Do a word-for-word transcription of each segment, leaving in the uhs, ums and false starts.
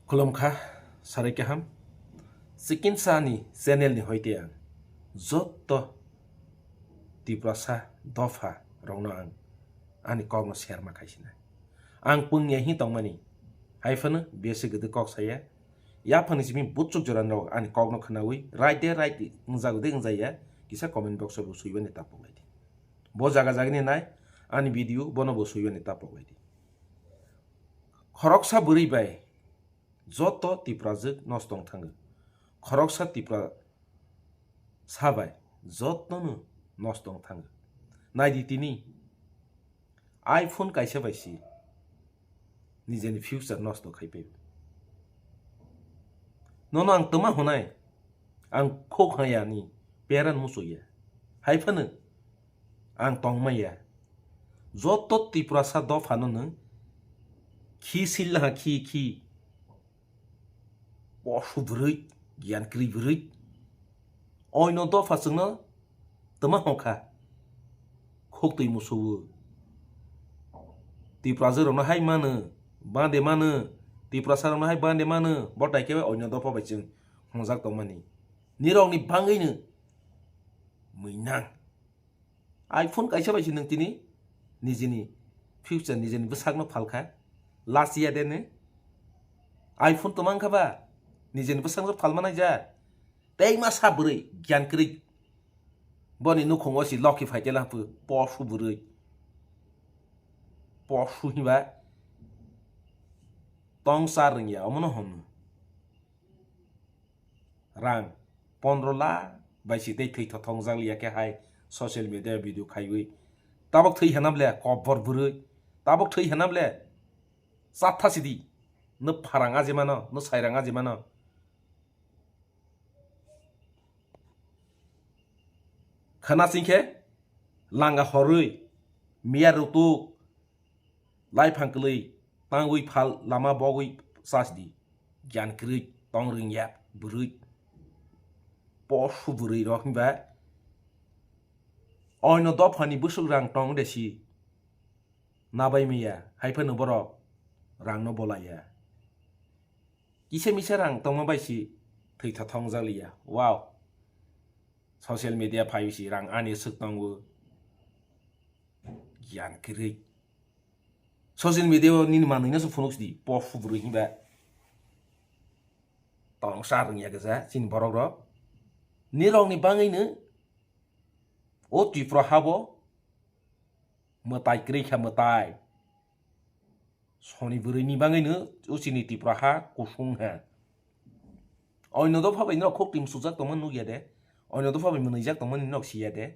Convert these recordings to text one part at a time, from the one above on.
Khulumkha, sarai kaham. Chikinsa ni channel ni hoite ang joto Tiprasa dopha rokno ang ani kokno serma khaisinai. Ang pungya hi tongmani, hai phano besi gede kok saya. Yaphangni simi buchuk jora rok ani kokno khnawi, right de right wngjago de wngjakya, kisa comment box o bo swibani tapok lai di. Bo jaga jagani nai ani video, bono bo swibani tapok lai di. Khoroksa bwrwi bai joto Tiprajwk nosto wng thango. Khoroksa Tiprasa bai jotono nosto wng thango. Nai di tini, iPhone kaisa bai si nijeni future nosto khai pai. Nono ang twma hwnai, ang khok haya ni parent muchungya. Hai phano ang tongmaya. Joto Tiprasa dophano nwng khi sil ha khi khi. Posu bwrwi, giyan kwrwi bwrwi. Oino dopha chwngno twma hokha. Khok twi musuo. Tiprasa rokno hai mano, bande mano. Tiprasa rokno hai bande mano. Bo tai khe oino dopha bai chwng hwnjak tongmani. Nirokni bangwino mui nang. iPhone kaisa bai si nwng tini nijini future, nijini bwsakno phalkha. Last year de ne iPhone twmang kha ba, nijini bwsakno phalma naija. Tei ma sa bwrwi, giyan kwrwi. Boni nukhungo si loki phaitela pu, posu bwrwi. Posu hiba tongsa rwngya, omono hwn. Rang pondro lakh bai si tei thwi thothong jak liya khe hai social media video khaiwi. Tabok thwi hwnam le kobor bwrwi. Tabok thwi hwnam le chatha sidi. No pharang aje mano, no sairang aje mano. Khana sing khe langa horwi, miya rutuk, laiphang kwlwi tangwi phal lama bogwi chas di. Giyan kwrwi tong rwngya bwrwi. Posu bwrwi rok hinba oino dophani bwswk rang tong de si nabai maya, hai phano borok rangno bolaiya. Kisa misa rang tongma bai si thwi thothong jak liya. Wow. Social media phai si rang ani swk tongo. Giyan kwrwi. Social media o nini manwi no se phunuk sidi, posu bwrwi hinba. Tongsa rwngya khe ja chini borok rok. Nirok ni bangwi no o Tripura habo mwtai kwrwi kha, mwtai. Soni bwrwi ni bangwi no o chini Tripura ha kusung ha. Oino dopha bai no khok tim sujak tongma nukya de. Oino dopha bai mwnwijak tongmani nok siya de.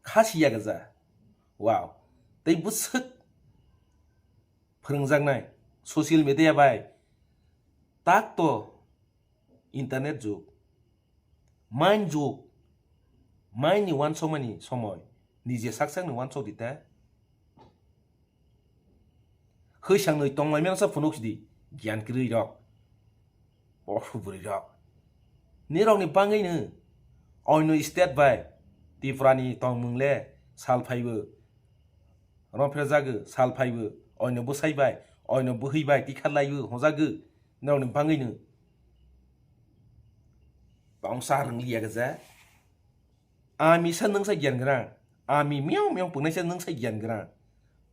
Kha siya gaja. Wow. Tei bwswk phwrwngjaknai social media bai. Tak to internet jug. Main jug. Main ni wansokmani somoi. Nije sak sak ni wansok di ta. Hwisang noi tongmai mano sa phunuk sidi. Giyan kwrwi rok. Posu bwrwi rok. Nirok ni bangwi no oino state bai Tripura ni tongmung le sal phaibo. Rom phirjago sal phaibo. Oino bwsai bai, oino bwhwi bai tikha laibo hojago. Nirok ni bangwi no tongsa rwng liya gaja. Ami sa nwng sa giyan grang. Ami miau miau pungnai sa nwng sa giyan grang.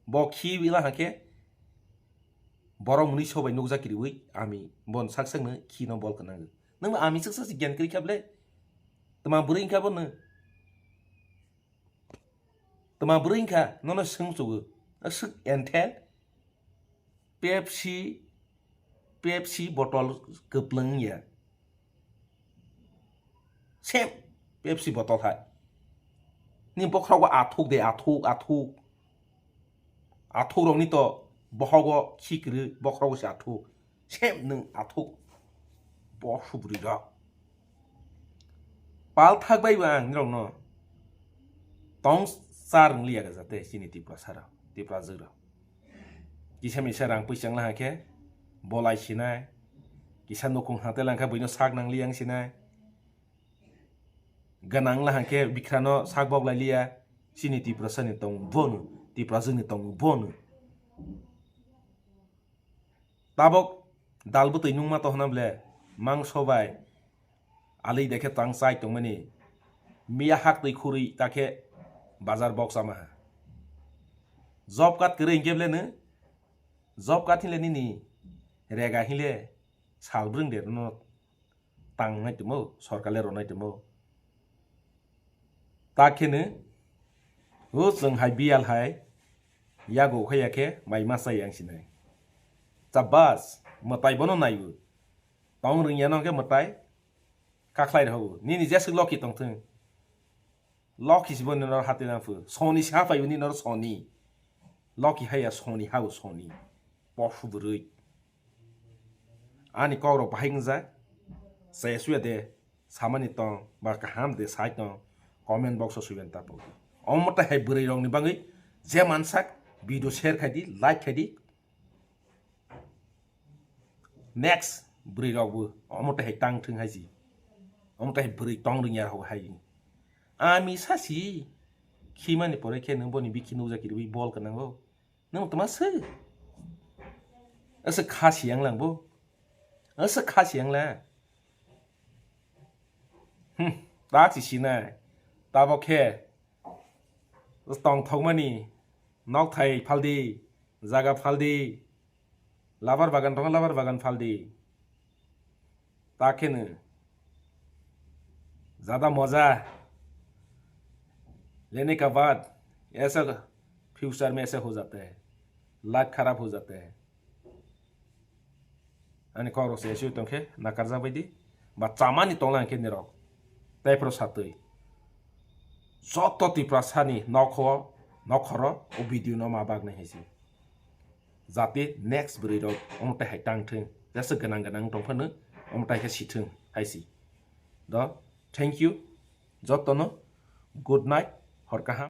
Bo khi bila hakhe borok mwnwi sobai nukjak kiriwi ami bon sak sak no khi no bol kwnang. Nwng ami sak sak giyan kiri kha ble. Tma bwrwi wngkha bo nwng. Tma bwrwi wngkha nono swng chugo. Aswk enthel. Pepsi, Pepsi bottle kwplwng ya. Same Pepsi bottle hai. Ni bokhrogo athuk de, athuk, athuk. Athuk rokni to bohogo khikrwi, bokhrogo se athuk. Same nwng athuk. Bo subri rok. Pal thak bai bo ang nirokno tong char wng liya jate chini Tiprasa rok, Tiprajwk rok. Kisa misa rang pui chang laha khe bolai sinai, kisa nukhung hate langkha buino sak nang liya wng sinai. Ganang wngla hwnkhe bikrano sak bok lai liya, chini Tiprasani tong bono, Tiprajwkni tong bono. Tabok dal bwtwi nungma to hwnna ble mangso bai alwi dekhe tang chai tongmani miya hak twi khurwi ta khe bazar bok chama ha. Job card kwrwi hinkhe ble nw, job card hinle nini rega hinle sal brwng de no tang nai tongmo, sorkar le rw nai tongmo. Ta khe nw, o chwng hai biyal hai yago khe ya khe mai ma chai yang sinai. Chabas, mwtai bono naibu. Tong rwngya no khe mwtai, kakhlai rw. Nini jeswk loki tongthwng. Loki sibo nini noro hati nang phu. Soni si hapai nini noro soni. Loki haya soni hao soni. Posu bwrwi. Ani kok rok bahai wngjak. Chaya suya de samani tong ba kaham de sai tong. Comment box o suiban tapo. Omo ta hai bwrwi rok ni bagwi je mansak video share khai di, like khai di. Next bwrwi rok bo omo ta hai tang thung hai si. Omo ta hai bwrwi tong rwngya rok hai. Ami sasi khimani pore khe nung boni bikhi nukjak kirwi bol kanango. Nung tuma se? Asa kha siyang lang bo. Asa kha siyang la. Hmm, tak si sinai. Tabo khe tongthokmani nokthai phaldi, jaga phaldi, labar bagan tongo, labar bagan phaldi. Ta khe nw, jada moja lene ka baad aisa future mein aisa ho jata hai, life kharab ho jata hai. Ani kok rok se sui tong khe nakarjak bai di. Ba chamani tongla hwnkhe nirok. Tei phro satwi. Joto Tiprasani nokho, nokhoro o video no ma bagnai hai se. Jate next bwrwi rok omo tai hai tang thung. Jesa gwnang gwnang tong phano omo tai khe si thung hai se. Do, thank you. Jotono good night, hor kaham.